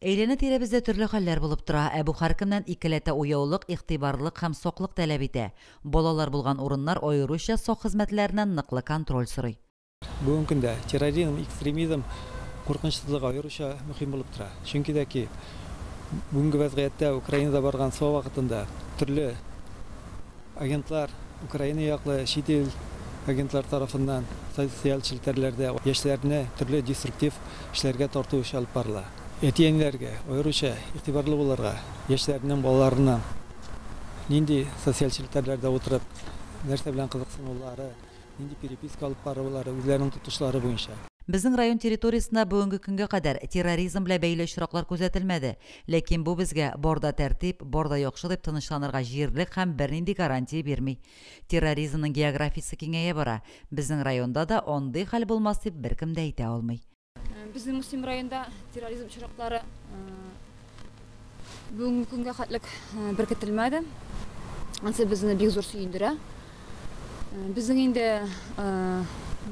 Әйләнә-тирәбездә төрле хәлләр булып тора, ә бу һәркемнән икеләтә уяулык, игътибарлык һәм саклык таләп итә. Балалар булган урыннар аеруча сак хезмәтләреннән ныклы контроль сорый. Бүгенге көндә терроризм, экстремизм куркынычсызлыгы аеруча мөһим булып тора. Чөнки дә ки, бүгенге вәзгыятьтә Украинада барган СВО вакытында төрле агентлар, Украина яклы чит ил агентлар тарафыннан социаль челтәрләрдә яшьләрне төрле деструктив эшләргә тарту эше алып барыла. Әти-әниләргә аеруча игътибарлы булырга, яшьләрнең, балаларының нинди социаль челтәрләрдә утырып, нәрсә белән кызыксынулары, нинди переписка алып барулары, үзләренең тотышлары буенча. Безнең район территориясендә бүгенге көнгә кадәр терроризм белән бәйле очраклар күзәтелмәде. Ләкин бу безгә бар да тәртип, бар да яхшы дип тынычланырга җирлек һәм бернинди гарантия бирми. Терроризмның географиясе киңәя бара. Безнең районда да андый хәл булмас дип беркем дә әйтә алмый. Безнең Мөслим районында терроризм очраклары бүгенге көнгә хәтлек беркетелмәде. Ансы безне бик зур сөендерә. Безнең инде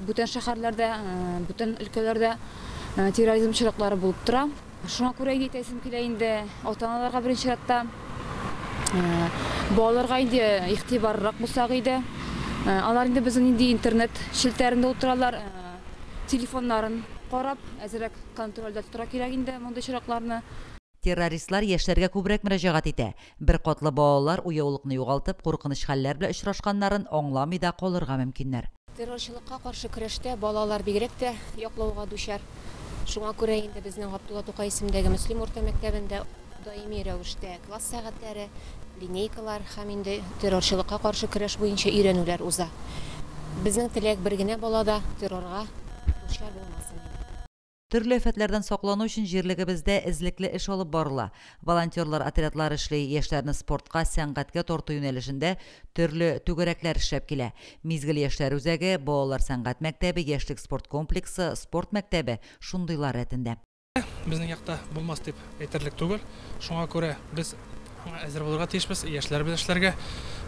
бүтән шәһәрләрдә, бүтән өлкәләрдә терроризм очраклары булып тора. Шуңа күрә инде әйтәсем килә инде ата-аналарга беренче чиратта балаларга инде игътибарлырак булсак иде. Алар инде безнең нинди интернет челтәрендә утыралар, телефоннарын карап, әзрәк контрольдә тотарга кирәк инде мондый очракларны. Террористлар яшьләргә күбрәк мөрәҗәгать итә. Бер катлы балалар уяулыкны югалтып, куркыныч хәлләр белән очрашканнарын аңламый да калырга мөмкиннәр. Террорчылыкка каршы көрәштә балалар бигрәк тә яклауга дучар. Шуңа күрә инде безнең Габдулла Тукай исемендәге Мөслим урта мәктәбендә даими рәвештә класс сәгатьләре, линейкалар һәм инде террорчылыкка каршы көрәш буенча өйрәнүләр уза. Безнең теләк бер генә бала да террорга дучар булмасын. Төрле афәтләрдән саклану өчен җирлегебездә эзлекле эш алып барыла. Волонтерлар отрядлары эшли, яшьләрне спортка, сәнгатькә тарту юнәлешендә төрле түгәрәкләр эшләп килә. Мизгел яшьләр үзәге, балалар сәнгать мәктәбе, яшьлек спорт комплексы, спорт мәктәбе шундыйлар рәтендә. Безнең якта булмас дип әйтерлек түгел. Шуңа күрә без аңа әзер булырга тиешбез, яшьләр белән эшләргә.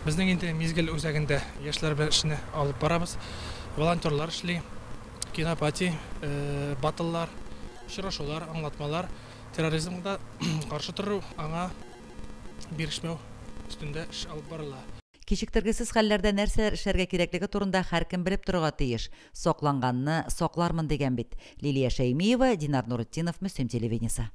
Безнең инде Мизгел үзәгендә яшьләр белән эшне алып барабыз. Волонтерлар эшли, кинопати, батыллар, очрашулар, аңлатмалар, терроризмга каршы тору, аңа бирешмәү өстендә эш алып барыла. Кичектергесез хәлләрдә нәрсәләр эшләргә кирәклеге турында һәркем белеп торырга тиеш. Сакланганны саклармын дигән бит. Лилия Шәймиева, Динар Нуретдинов, Мөслим телевидениесе.